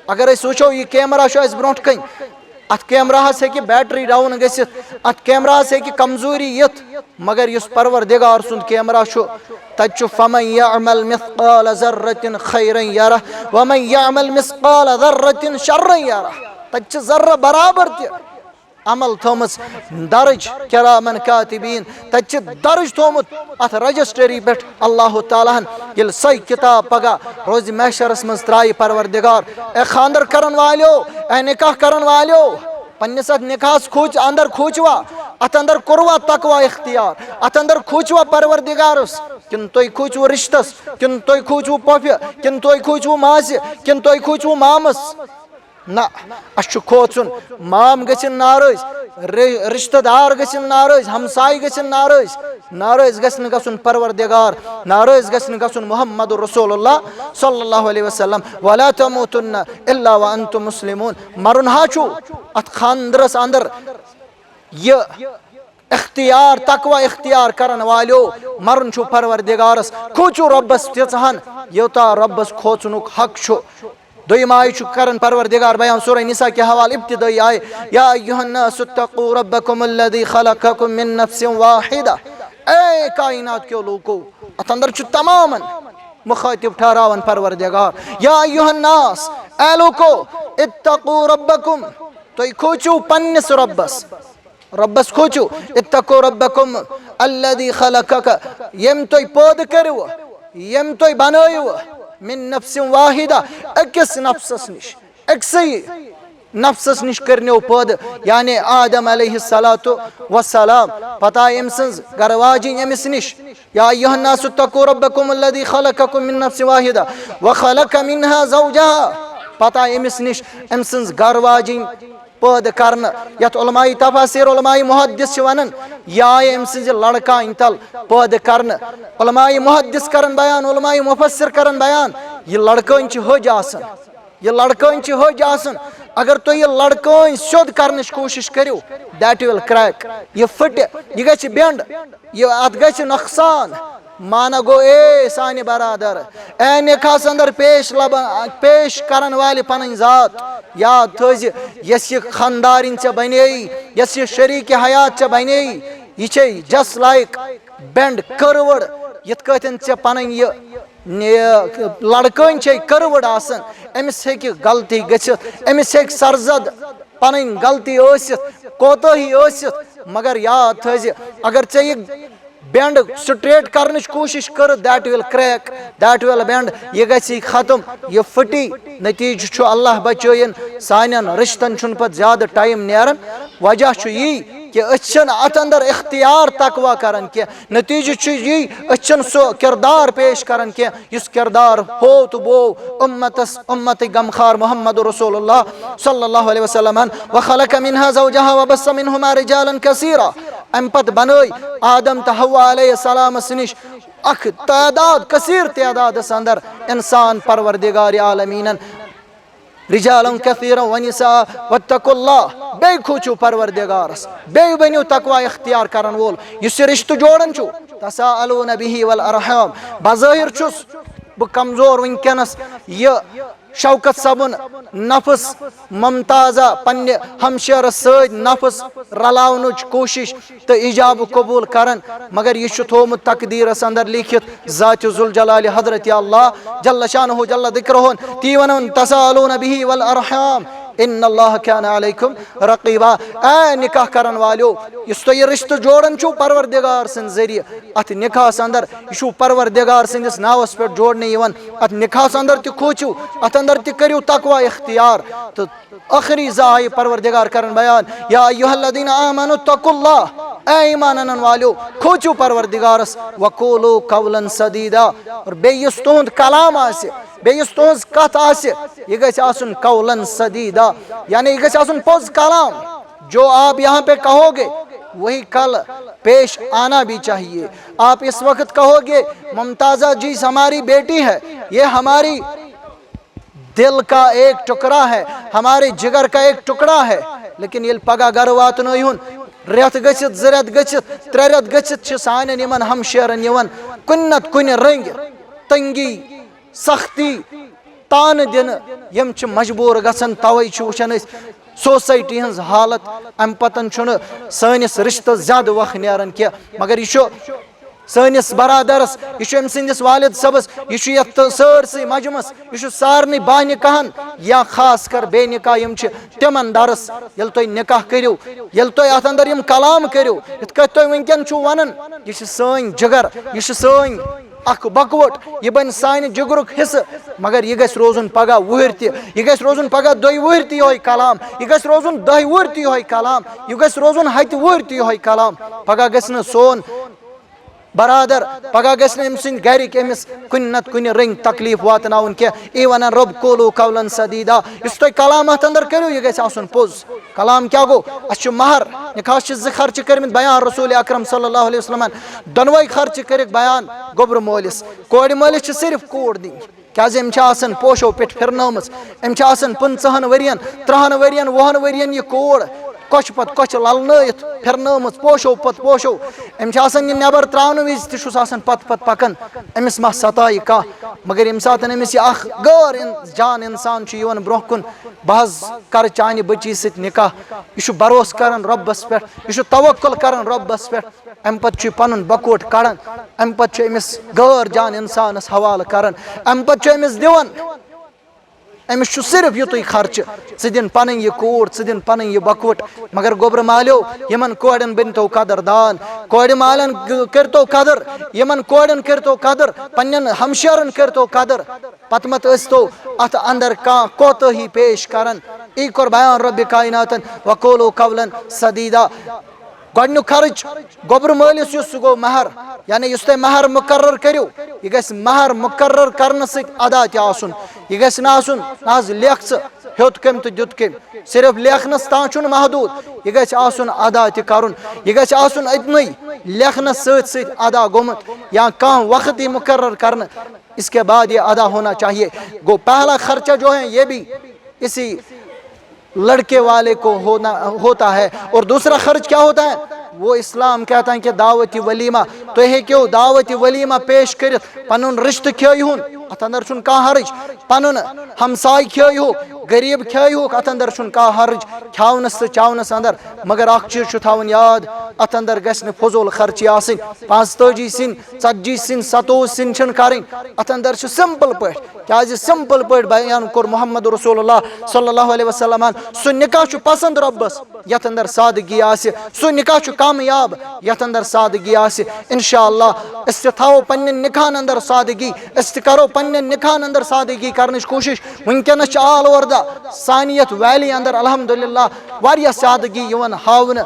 اگر أسۍ وٕچھو، یہِ کیمرہ چھُ اَسہِ برونٛٹھ کَنۍ، اَتھ کیمراہَس ہیٚکہِ بیٹری ڈاوُن گٔژھِتھ، اَتھ کیمراہَس ہیٚکہِ کمزوٗری یِتھ، مگر یُس پروردگار سُنٛد کیمرہ چھُ، تَتہِ چھُ فَمَن یَعْمَلْ مِثْقَالَ ذَرَّةٍ خَيْرًا يَرَهُ وَمَن یَعْمَلْ مِثْقَالَ ذَرَّةٍ شَرًّا يَرَهُ۔ تَتہِ چھِ ذرہ برابر تہِ عمل تھٲومٕژ درج کرامن کاتبین۔ تتہِ چھِ درج تھومُت اتھ رجسٹری پٮ۪ٹھ اللہ تعالیٰ ہن، ییٚلہِ سۄے کتاب پگاہ روزِ محشرس منٛز ترایہِ پروردگار۔ اے خاندر کرن والیو، اے نکاح کرن والیو، پننِس اتھ نکاحس کھوٗژ، اندر کھوٗژوا، اتھ اندر کوٚروا تقوی اختیار، اتھ اندر کھوٗژوا پروردگارس، کِنہٕ تُہۍ کھوٗژوٕ رشتس، کِنہٕ تُہۍ کھوٗژوٕ پۄپھِ، کِنہٕ تُہۍ کھوٗژوٕ ماسہِ، کِنہٕ تُہۍ کھوٗژوٕ مامس؟ نہ، اسہِ چھُ کھوژُن، مام گٔژھِنۍ ناراض، ر-، رشتہٕ دار گٔژھِنۍ ناراض، ہمساے گٔژھِنۍ ناراض، ناراض گژھِ نہٕ گژھُن پروردگار، ناراض گژھِ نہٕ گژھُن محمد رسول اللہ صلی اللہ علیہ وسلم۔ ولا تموتن الا وانتم مسلمون۔ مرُن ہا چھُ، اتھ خاندرس اندر یہِ اختیار، تقوی اختیار کرن والیو، مرُن چھُ پروردگارس، کھوژِو رۄبس تیٖژہن، یوٗتاہ رۄبس کھوژنُک حق چھُ۔ دوٚیِم آیہِ چھُ کران پروردگار بیان سورہ نساء کہِ حوالہٕ ابتدٲیی آیہِ، یا ایھا الناس اتقوا ربکم الذی خلقکم من نفس واحدہ۔ اے کائنات کیو لوٗکو، اتھ اندر چھُ تمامن مخاطب ٹھہراوان پروردگار۔ یا ایھا الناس، اے لوٗکو، اتقوا ربکم، تُہۍ کھوژِو پننِس رۄبس۔ رۄبس کھوژِو، اتقوا ربکم الذی خلقک، ییٚمۍ تُہۍ پٲدٕ کٔرِو، ییٚمۍ تُہۍ بنٲیِو، من نفس واحدہ، أکِس نفسس نِش، أکسٕے نفسس نِش کٔرنیو پٲدٕ، یعنی آدم علیہ الصلوۃ والسلام۔ پتہٕ آیہِ أمۍ سٕنٛز گرٕ واجِنۍ أمِس نِش، یا ایھا الناس اتقوا ربکم الذی خلقکم من نفس واحدہ وخلق منها زوجها۔ پتہٕ آیہِ أمِس نِش أمۍ سٕنٛز گرٕ واجِنۍ پٲدٕ کرنہٕ، یتھ علماء تفاسیر، علماء محدث چھِ ونان، یہِ آیہِ أمۍ سٕنٛزِ لڑکانہِ تل پٲدٕ کرنہٕ۔ علماء محدث کرن بیان، علماء مفسر کرن بیان، یہِ لڑکٲنۍ چھِ حٔج آسان، یہِ لڑکٲنۍ چھِ حٔج آسان۔ اگر تُہۍ یہِ لڑکٲنۍ سیوٚد کرنٕچ کوٗشش کٔرِو، that will crack، یہِ پھٹہِ، یہِ گژھِ bend۔ یہِ اتھ گژھِ نۄقصان۔ معنہ گوٚو، اے سانہِ برادر، اے نکاحس اندر پیش لبا-، پیش کرن والہِ پنٕنۍ ذات، یاد تھٲوزِ، یۄس یہِ خاندارِنۍ ژےٚ بنے، یۄس یہِ شریٖک حیات ژےٚ بنے، یہِ چھے just like bend، curved، یِتھ کٲٹھۍ ژےٚ پنٕنۍ یہِ یہِ لڑکٲنۍ چھے کٔروٕڑ آسان، أمِس ہیٚکہِ غلطی گٔژھِتھ، أمِس ہیٚکہِ سرزد پنٕنۍ غلطی ٲسِتھ، کوتٲہی ٲسِتھ، مگر یاد تھٲیزِ، اگر ژےٚ یہِ bend straight کرنٕچ کوٗشِش کٔر، that will crack, that will bend, یہِ گژھِ ختم، یہِ پھٕٹی۔ نتیٖجہٕ چھُ، اللہ بچٲیِن، سانٮ۪ن رشتن چھُنہٕ پتہٕ زیادٕ time نیران۔ وجہ چھُ یی کہِ أسۍ چھِنہٕ اتھ اندر اختیار تقوی کران کینٛہہ۔ نتیجہٕ چھُ یی، أسۍ چھِنہٕ سُہ کردار پیش کران کینٛہہ، یُس کردار ہوو تہٕ بوو امتس، امت غمخار محمد رسول اللہ صلی اللہ علیہ وسلمن۔ وخلق منها زوجها وبث منهما رجالا كثيرا۔ امہِ پتہٕ بنٲے آدم تہٕ حوا علیہ السلامس نِش اکھ تعداد، کثیر تعدادس اندر انسان پروردگار عالمینن۔ رجالا كثيرا ونساء واتقوا الله۔ بیٚیہِ کھوٗژِو پروردگارس، بیٚیہِ بٔنِو تقوی اختیار کرن وول، یُس یہِ رشتہٕ جوڑان چھُ۔ تساءلون به والارحام۔ بظٲہر چھُس بہٕ کمزور وٕنکیٚنس، یہِ شوکت صٲبُن نفس ممتازہ پننہِ ہمشیرس سۭتۍ نفس رلاونٕچ کوٗشش تہٕ ایجاب قبول کران، مگر یہِ چھُ تھوومُت تقدیرس اندر لیکھِتھ ذات ذوالجلال حضرت اللہ جل شانہ جل ذکرہن، تی ونان، تساءلون به والارحام ان اللہ کان علیکم رقیبا۔ اے نکاح کرن والیو، یُس تُہۍ یہِ رشتہٕ جوڑان چھُو پروردگار سٕنٛدِ ذٔریعہٕ اتھ نکاحس اندر، یہِ چھُو پروردگار سٕنٛدِس ناوس پٮ۪ٹھ جوڑنہٕ یِوان۔ اتھ نکاحس اندر تہِ کھوٗژِو، اتھ اندر تہِ کٔرِو تقوی اختیار۔ تہٕ ٲخری زٕ آیہِ پروردگار کرن بیان، یا ایھا الذین آمنوا اتقوا اللہ، اے ایمان انن والیو، کھوژِو پروردگارس، وقولوا قولا سدیدا، اور بیٚیہِ یُس تُہُنٛد کلام آسہِ، بیٚیہِ یُس تُہٕنٛز کتھ آسہِ، یہِ گژھِ آسُن قولا سدیدا، یعنی یہِ گژھِ آسُن پوٚز کلام۔ جو آپ یہاں پہ کہو گے، وہی کل پیش آنا بھی چاہیے۔ آپ اس وقت کہو گے، ممتازہ جی ہماری بیٹی ہے، یہ ہماری دل کا ایک ٹکڑا ہے، ہمارے جگر کا ایک ٹکڑا ہے، لیکن ییٚلہِ پگاہ گرٕ واتنٲیہُن، رٮ۪تھ گٔژھِتھ، زٕ رٮ۪تھ گٔژھِتھ، ترٛےٚ رٮ۪تھ گٔژھِتھ چھِ سانٮ۪ن یِمن ہمشیرن یِوان کُنہِ نتہٕ کُنہِ رٔنگۍ، تنگی، سختی، تانہٕ دِنہٕ، یِم چھِ مجبوٗر گژھان۔ توے چھِ وٕچھان أسۍ سوسایٹی ہٕنٛز حالت، امہِ پتن چھُنہٕ سٲنِس رشتس زیادٕ وق نیران کینٛہہ، مگر یہِ چھُ سٲنِس برادرس، یہِ چھُ أمۍ سٕنٛدِس والد صٲبس، یہِ چھُ یتھ تہٕ سٲرسٕے مجمس، یہِ چھُ سارنٕے باہ نکاحن یا خاص کر بے نکاح یِم چھِ تِمن درس۔ ییٚلہِ تُہۍ نکاح کٔرِو، ییٚلہِ تُہۍ اتھ اندر یِم کلام کٔرِو، یِتھ کٔنۍ تُہۍ وٕنکیٚن چھِو ونان، یہِ چھِ سٲنۍ جگر، یہِ چھِ سٲنۍ اکھ بکوٹ، یہِ بنہِ سانہِ جگرُک حصہٕ، مگر یہِ گژھِ روزُن پگاہ وُہٕرۍ تہِ، یہِ گژھِ روزُن پگاہ دۄیہِ وُہٕرۍ تہِ یِہوٚے کلام، یہِ گژھِ روزُن دَہہِ وُہٕرۍ تہِ یِہوٚے کلام، یہِ گژھِ روزُن ہتہِ وُہٕرۍ تہِ یِہوٚے کلام۔ پگاہ گژھِ نہٕ سون برادر، پگاہ گژھِ نہٕ أمۍ سٕنٛدۍ گرِکۍ أمِس کُنہِ نتہٕ کُنہِ رٔنگۍ تکلیف واتناوُن کینٛہہ۔ یی ونان، رب قولو قولا سدیدا، یُس تُہۍ کلام اتھ اندر کٔرِو، یہِ گژھِ آسُن پوٚز۔ کلام کیٛاہ گوٚو؟ اَسہِ چھُ مہر، نکاحس چھِ زٕ خرچہٕ کٔرمٕتۍ بیان رسول اکرم صلی اللہ علیہ وسلمن، دۄنوَے خرچہٕ کٔرِکھ بیان گوٚبرٕ مٲلِس۔ کورِ مٲلِس چھِ صرف کوٗر دِنۍ، کیٛازِ أمۍ چھِ آسان پوشو پٮ۪ٹھ پھِرنٲومٕژ، أمۍ چھِ آسان پٕنٛژٕہن ؤرین، تٕرٛہن ؤرین، وُہن ؤرین یہِ کوٗر کۄچھِ پتہٕ کۄچھِ للنٲیِتھ پھِرنٲومٕژ، پوشو پتہٕ پوشو۔ أمۍ چھِ آسان یہِ نٮ۪بر ترٛاونہٕ وِزِ تہِ چھُس آسان پتہٕ پتہٕ پکان، أمِس ما ستایہِ کانٛہہ۔ مگر ییٚمہِ ساتہٕ أمِس یہِ اکھ غٲر اِن-، جان انسان چھُ یِوان برٛونٛہہ کُن، بہٕ حظ کرٕ چانہِ بٔچی سۭتۍ نکاح، یہِ چھُ بھروسہٕ کران رۄبس پٮ۪ٹھ، یہِ چھُ توکل کران رۄبس پٮ۪ٹھ۔ امہِ پتہٕ چھُ یہِ پنُن بکوٹ کڑان، امہِ پتہٕ چھُ أمِس غٲر جان انسانس حوالہٕ کران، امہِ پتہٕ چھُ أمِس دِوان۔ أمِس چھُ صرف یُتُے خرچہٕ، ژٕ دِن پنٕنۍ یہِ کوٗر، ژٕ دِن پنٕنۍ یہِ بکوٹ۔ مگر گوٚبرٕ مالیو، یِمن کورٮ۪ن بٔنۍتو قدر دان، کورِ مالٮ۪ن گ-، کٔرۍتو قدر، یِمن کورٮ۪ن کٔرۍتو قدر، پننٮ۪ن ہمشیرن کٔرۍتو قدر۔ پتہٕ مت ٲسۍتو اتھ اندر کانٛہہ کوتٲہی پیش کران۔ یی کوٚر بیان رب کائناتن، وقولو قولا سدیدا۔ گۄڈٕنیُک خرٕچ گوٚبرٕ مٲلِس یُس، سُہ گوٚو مہر، یعنی یُس تُہۍ مہر مُقرر کٔرِو، یہِ گژھِ مہر مُقرر کرنہٕ سۭتۍ ادا تہِ آسُن۔ یہِ گژھِ نہٕ آسُن، نہ حظ لیکھ ژٕ ہیوٚت کٔمۍ تہٕ دیُت کٔمۍ، صرف لیکھنَس تام چھُنہٕ محدوٗد، یہِ گژھِ آسُن ادا تہِ کرُن، یہِ گژھِ آسُن أتنٕے لیکھنَس سۭتۍ سۭتۍ ادا گوٚمُت یا کانٛہہ وقت یی مُقرر کرنہٕ، اس کے بعد یہ ادا ہونا چاہیے۔ گو پہلا خرچہ جو ہے یہ بھی اسی لڑکے والے کو ہونا ہوتا ہے۔ اور دوسرا خرچ کیا ہوتا ہے؟ وہ اسلام کہتا ہے کہ دعوت ولیمہ، تُہۍ ہیٚکِو دعوت ولیمہ پیش کٔرِتھ، پنُن رشتہٕ کھیٲیہُن، اتھ اندر چھُنہٕ کانٛہہ حرج۔ پنُن ہمساے کھیٲیہوکھ، غریب کھیٲیہوکھ، اتھ اندر چھُنہٕ کانٛہہ حرج کھیاونس تہٕ چاونس اندر۔ مگر اکھ چیز چھُ تھاوُن یاد، اتھ اندر گژھِ نہٕ فضول خرچی آسٕنۍ۔ پانٛژتٲجی سِنۍ، ژتجی سِنۍ، ستووُہ سِنۍ چھِنہٕ کرٕنۍ۔ اتھ اندر چھُ simple پٲٹھۍ، کیازِ simple پٲٹھۍ بیان کوٚر محمد رسول اللہ صلی اللہ علیہ وسلمن۔ سُہ نکاح چھُ پسند رۄبس یتھ اندر سادگی آسہِ، سُہ نکاح چھُ کامیاب یتھ اندر سادگی آسہِ۔ انشاءاللہ أسۍ تہِ تھاوو پننٮ۪ن نکاحن اندر سادگی، أسۍ تہِ کرو پننٮ۪ن نکاحن اندر سادگی کرنٕچ کوٗشش۔ وٕنکیٚنس چھِ all over the سانہِ یتھ valley اندر الحمدللہ واریاہ سادگی یِوان ہاونہٕ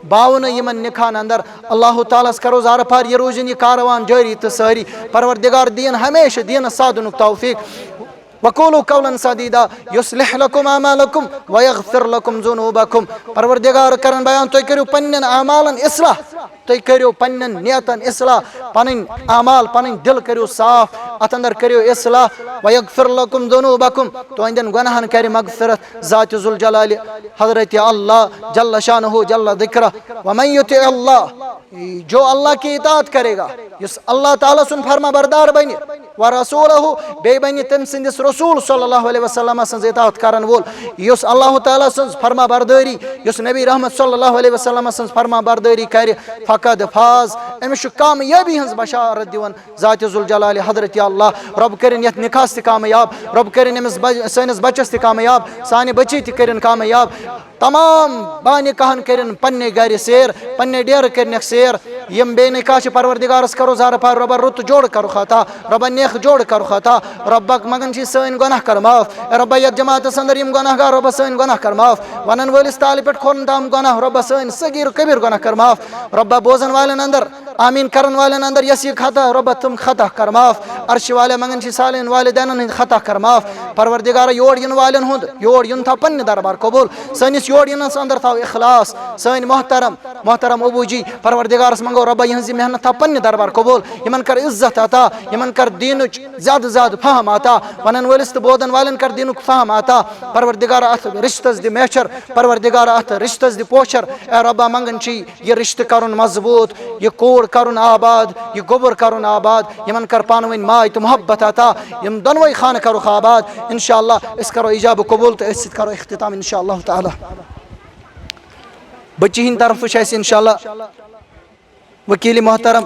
باونہٕ یِمن نکاحن اندر۔ اللہ تعالیٰ ہس کرو زارٕ پار، یہِ روٗزِن یہِ کاروان جٲری تہٕ سٲری۔ پروردگار دِیِن ہمیشہٕ دینس سادنُک توفیق۔ وقولوا قولا سدیدا یصلح لكم اعمالكم ويغفر لكم ذنوبكم۔ پروردگار کرن بیان، تُہۍ کٔرِو پننٮ۪ن اعمالن اصلاح، تُہۍ کٔرِو پننٮ۪ن نیتن اصلاح، پنٕنۍ اعمال، پنٕنۍ دل کٔرِو صاف، اتھ اندر کٔرِو اصلاح۔ ويغفر لكم ذنوبكم، تُہنٛدٮ۪ن گۄناہن کرِ مغفرت ذات ذوالجلال حضرت اللہ جل شانہ جل ذکرہ۔ ومن يطع اللہ، جو اللہ کی اطاعت کرے گا، یُس اللہ تعالیٰ سُنٛد فرما بردار بنہِ، ورسولہ، بیٚیہِ بنہِ تٔمۍ سٕنٛدِس رسول صلی اللہ علیہ وسلم سٕنٛز اطاعت کرن وول۔ یُس اللہ تعالیٰ سٕنٛز فرما بردٲری، یُس نبی رحمت صلی اللہ علیہ وسلم سٕنٛز فرما بردٲری کرِ، فقد فاز، أمِس چھُ کامیٲبی ہٕنٛز بشارت دِوان ذات ذوالجلال حضرت اللہ۔ رۄب کٔرِن یتھ نکاحس تہِ کامیاب، رۄب کٔرِن أمِس بچ-، سٲنِس بچس تہِ کامیاب، سانہِ بچی تہِ کٔرِن کامیاب۔ تمام بانہِ کاہن کٔرِن پننہِ گرِ سیر، پننہِ ڈیرٕ کٔرنکھ سیر۔ یِم بے نکاح چھِ، پروردگارس کرو زارٕ پار، رۄبا رُت جوڑ کرُکھ عطا، رۄبا نیک جوڑ کرُکھ عطا۔ رۄبا منگان چھِ سٲنۍ گۄناہ کر معاف۔ اے رۄبا یتھ جماعتس اندر یِم گۄناہ گار، رۄبا سٲنۍ گۄناہ کر معاف۔ ونن وٲلِس تالہِ پٮ۪ٹھ کھولن تام گۄناہ، رۄبا سٲنۍ صغیر کبیر گۄناہ کر معاف۔ رۄبا بوزن والٮ۪ن اندر، آمین کرن والٮ۪ن اندر یس یہِ خطا، رۄبا تِم خطا کر معاف۔ عرشہِ والے منگان چھِ سالین والدینن ہٕنٛدۍ خطا کر معاف۔ پروردگارا یور یِنہٕ والٮ۪ن ہُنٛد، یور یُن تھاو پننہِ دربار قبول۔ سٲنِس یور یِنس اندر تھاو اخلاص۔ سٲنۍ محترم، محترم ابو جی، پروردگارس منگو رۄبا یِہنٛز یہِ محنت تھاو پننہِ دربار قبول۔ یِمن کر عزت عطا، یِمن کر دینٕچ زیادٕ زیادٕ فہم عطا۔ ونن وٲلِس تہٕ بوزن والٮ۪ن کر دینُک فہم عطا۔ پروردگارا اتھ رشتس دِ میچھر، پروردگارا اتھ رشتس دِ پوچھر۔ اے رۄبا منگان چھِ یہِ رشتہٕ کرُن مضبوط، یہِ کوٗر کرُن آباد، یہِ گوٚبُر کرُن آباد، یِمن کر پانہٕ ؤنۍ ماے تہٕ محبت عطا، یِم دۄنوَے خانہٕ کرُکھ آباد۔ انشاءاللہ أسۍ کرو ایجاب قبول تہٕ أتھۍ سۭتۍ کرو اختتام انشاءاللہ تعالیٰ۔ بچی ہٕنٛدِ طرفہٕ چھِ اَسہِ انشاءاللہ وکیل محترم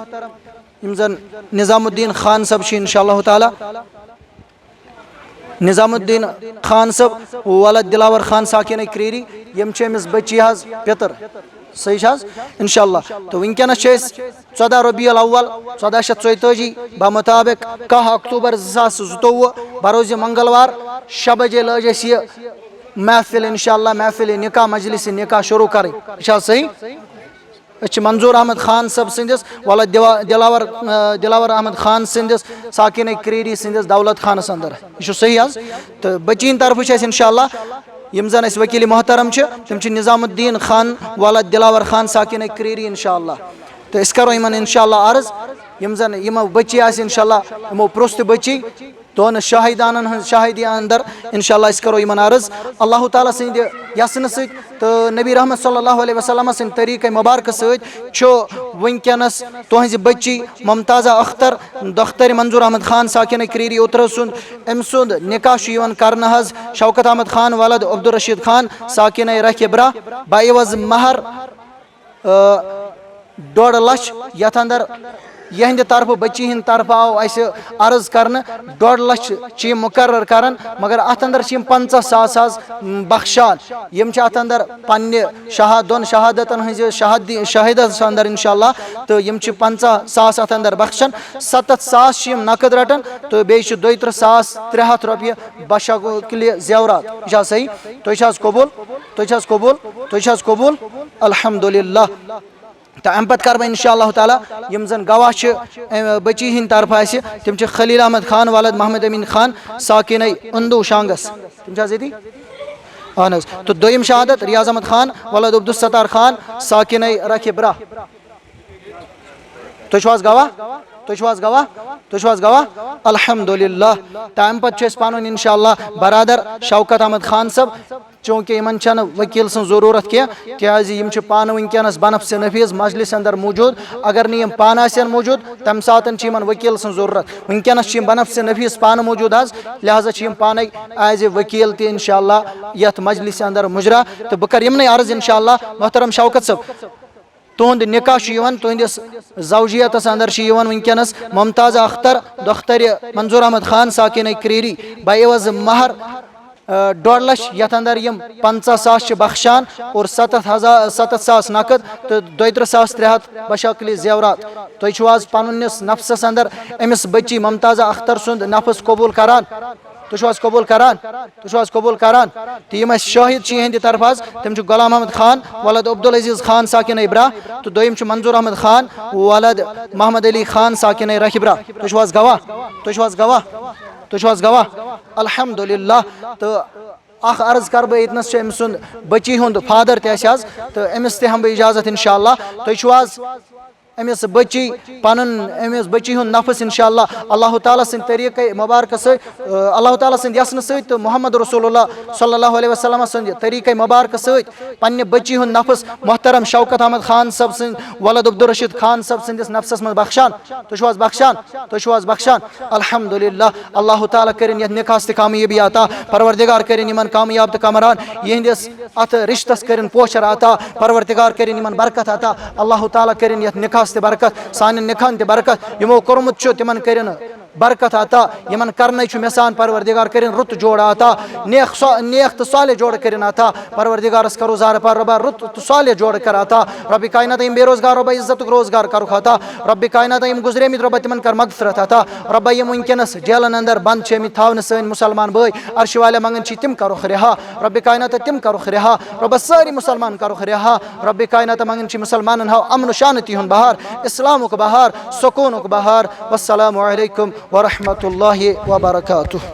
یِم زن نظام الدین خان صٲب چھِ انشاءاللہ تعالیٰ۔ نظام الدین خان صٲب، ولد دلاور خان ساکن کریری، یِم چھِ أمِس بچی حظ پِتر۔ صحیح چھِ حظ؟ انشاءاللہ۔ تہٕ وٕنکیٚنس چھِ أسۍ ژۄدہ ربیع الاول، ژۄدہ شیٚتھ ژۄیتٲجی، بمطابق کاہ اکتوبر زٕ ساس زٕتووُہ، بروز منگلوار، شےٚ بجے لٲج اَسہِ یہِ محفل انشاءاللہ، محفل نکاح، مجلس نکاح شروع کرٕنۍ۔ یہِ چھا صحیح؟ أسۍ چھِ منظور احمد خان صٲب سٕنٛدِس ولد دیوا-، دلاور، آ، دلاور احمد خان سٕنٛدِس ساکن کریری سٕنٛدِس دولت خانس اندر۔ یہِ چھُ صحیح حظ؟ تہٕ بچی ہٕنٛدِ طرفہٕ چھِ اَسہِ انشاءاللہ یِم زن اَسہِ وکیل محترم چھِ، تِم چھِ نظام الدین خان ولد دلاور خان ساکن کریری انشاءاللہ۔ تہٕ أسۍ کرو یِمن انشاءاللہ عرض، یِم زن یِمو بچی آسہِ انشاءاللہ، یِمو پرُژھ تہِ بچی، دۄن شاہدانن ہٕنٛز شاہدی اندر انشاءاللہ أسۍ کرو یِمن عرض۔ اللہ تعالیٰ سٕنٛدِ یژھنہٕ سۭتۍ تہٕ نبی رحمت صلی اللہ علیہ وسلم سٕنٛدِ طریٖقے مبارکہٕ سۭتۍ چھُ وٕنکیٚنس تُہنٛزِ بچی ممتازہ اختر، دختر منظور احمد خان ساکن کریری اوترٕ سُنٛد، أمۍ سُنٛد نکاح چھُ یِوان کرنہٕ حظ شوکت احمد خان ولد عبدالرشید خان ساکن رکھ براہ بعوض مہر، آ، ڈۄڈ لچھ، یتھ اندر یہندِ طرفہٕ، بچی ہٕنٛدِ طرفہٕ آو اسہِ عرض کرنہٕ، ڈۄڈ لچھ چھِ یِم مقرر کران، مگر اتھ اندر چھِ یِم پنژاہ ساس حظ بخشان۔ یِم چھِ اتھ اندر پننہِ شہا-، دۄن شہادتن ہٕنٛزِ شہادی-، شاہدس اندر انشاءاللہ، تہٕ یِم چھِ پنژاہ ساس اتھ اندر بخشان، ستتھ ساس چھِ یِم نقد رٹان، تہٕ بیٚیہِ چھِ دۄیہِ ترٕٛہ ساس ترٛےٚ ہتھ رۄپیہِ بشکلِ زیورات۔ یہِ چھا صحیح؟ تُہۍ چھِ حظ قبول؟ تُہۍ چھِ حظ قبول؟ تُہۍ چھِ حظ قبول؟ الحمدللہ۔ تہٕ اَمہِ پَتہٕ کَرٕ بہٕ اِنشاء اللہ تعالیٰ یِم زَن گواہ چھِ، اَمہِ بٔچی ہِنٛدِ طرفہٕ اَسہِ، تِم چھِ خلیل احمد خان ولد محمد امین خان ساکِنَے اندو شانٛگَس۔ تِم چھِ حظ ییٚتی؟ اَہَن حظ۔ تہٕ دوٚیِم شہادت ریاض احمد خان ولد عبدالستار خان ساکِنَے رکھِ برٛاہ۔ تُہۍ چھِو حظ گواہ؟ تُہۍ چھِو حظ گواہ؟ تُہۍ چھِو حظ گواہ؟ الحمدللہ۔ تَمہِ پتہٕ چھُ اَسہِ پنُن انشاءاللہ برادر شوکت احمد خان صٲب، چوٗنٛکہِ یِمن چھَنہٕ ؤکیٖل سٕنٛز ضروٗرت کینٛہہ، کیٛازِ یِم چھِ پانہٕ وٕنکیٚنَس بنفسِ نفیٖس مجلسہِ اندر موٗجوٗد۔ اگر نہٕ یِم پانہٕ آسہِ ہن موٗجوٗد، تَمہِ ساتہٕ چھِ یِمن ؤکیٖل سٕنٛز ضروٗرت۔ وٕنکیٚنَس چھِ یِم بنفسِ نفیٖس پانہٕ موٗجوٗد حظ، لہذا چھِ یِم پانے ایز اے ؤکیٖل تہِ انشاءاللہ یَتھ مجلسہِ اندر مُجرا۔ تہٕ بہٕ کرٕ یِمنٕے عرض انشاءاللہ، محترم شوکت صٲب، تُہُنٛد نکاح چھُ یِوان، تُہٕنٛدِس زوجیتس اندر چھِ یِوان وٕنکیٚنس ممتازہ اختر دخترِ منظور احمد خان ساکِنہ کریری بعوض مہر، آ، ڈۄڈ لچھ، یتھ اندر یِم پنژاہ ساس چھِ بخشان اور ستتھ ہزار، ستتھ ساس نقد تہٕ دۄیہِ ترٕٛہ ساس ترٛےٚ ہتھ بشکلِ زیورات۔ تُہۍ چھِو حظ پننِس نفسس اندر أمِس بچی ممتازہ اختر سُنٛد نفس قبول کران؟ تُہۍ چھِو حظ قبول کران؟ تُہۍ چھِو حظ قبول کران؟ تہٕ یِم اَسہِ شٲہِد چھِ یِہِنٛدِ طرفہٕ حظ، تِم چھِ غلام احمد خان ولد عبدالعزیز خان ساکِنہ ابرا، تہٕ دوٚیِم چھُ منظور احمد خان ولد محمد علی خان ساکِنہ رحبرا۔ تُہۍ چھِو حظ گواہ؟ تُہۍ چھِو حظ گواہ؟ تُہۍ چھِو حظ گواہ؟ الحمدللہ۔ تہٕ اکھ عرض کرٕ بہٕ، ییٚتنَس چھُ أمۍ سُنٛد بٔچی ہُنٛد فادر تہِ اَسہِ حظ، تہٕ أمِس تہِ ہٮ۪مہٕ بہٕ اجازت انشاءاللہ۔ تُہۍ چھِو حظ أمِس بٔچی پنُن، أمِس بٔچی ہُنٛد نفس انشاءاللہ اللہ تعالیٰ سٕنٛدِ طریٖقے مبارکہٕ سۭتۍ، آ، اللہ تعالیٰ سٕنٛدِ یژھنہٕ سۭتۍ تہٕ محمد رسول اللہ صلی اللہ علیہ وسلم سٕنٛدِ طریٖقے مبارکہٕ سۭتۍ پننہِ بٔچی ہُنٛد نفس محترم شوکت احمد خان صٲب سٕنٛدِ ولد عبدالرشید خان صٲب سٕنٛدِس نفسس منٛز بخشان۔ تُہۍ چھِو حظ بخشان؟ تُہۍ چھِو حظ بخشان؟ الحمدللہ۔ اللہ تعالیٰ کٔرِن یَتھ نکاحس تہِ کامیٲبی عطا، پروردگار کٔرِن یِمن کامیاب تہٕ کامران، یِہنٛدِس اتھ رشتس کٔرِن پوچھر عطا، پروردگار کٔرِن یِمن برکت عطا۔ اللہ تعالیٰ کٔرِن یتھ نکاحس تہِ برکت، سانٮ۪ن نکاحن تہِ برکت۔ یِمو کوٚرمُت چھُ، تِمن کٔرِن برکت عطا۔ یِمن کرنے چھُ یژھان، پروردگار کٔرِن رُت جوڑ عطا، نیک سا-، نیک تہٕ صالح جوڑ کٔرِن عطا۔ پروردگارس کرو زارٕ پار، رۄبا رُت تہٕ صالح جوڑ کر عطا۔ رۄبِ کاینات، یِم بے روزگار، رۄبا عزتُک روزگار کرُکھ عطا۔ رۄبِ کاینات، یِم گُزریمٕتۍ، رۄبا تِمن کر مغفرت عطا۔ رۄبا یِم وٕنکیٚنس جیلن اندر بند چھِ آمٕتۍ تھاونہٕ، سٲنۍ مسلمان بٲے عرشہِ والیا منٛگان چھِ، تِم کرُکھ رہا۔ رۄبِ کاینات، تِم کرُکھ رہا۔ رۄبا سٲری مسلمان کرُکھ رہا۔ رۄبِ کاینات منٛگان چھِ مسلمانن ہاو امن و شانتی ہُنٛد بہار، اسلامُک بہار، سکوٗنُک بہار۔ والسلام علیکم ورحمۃ اللہ وبرکاتہ۔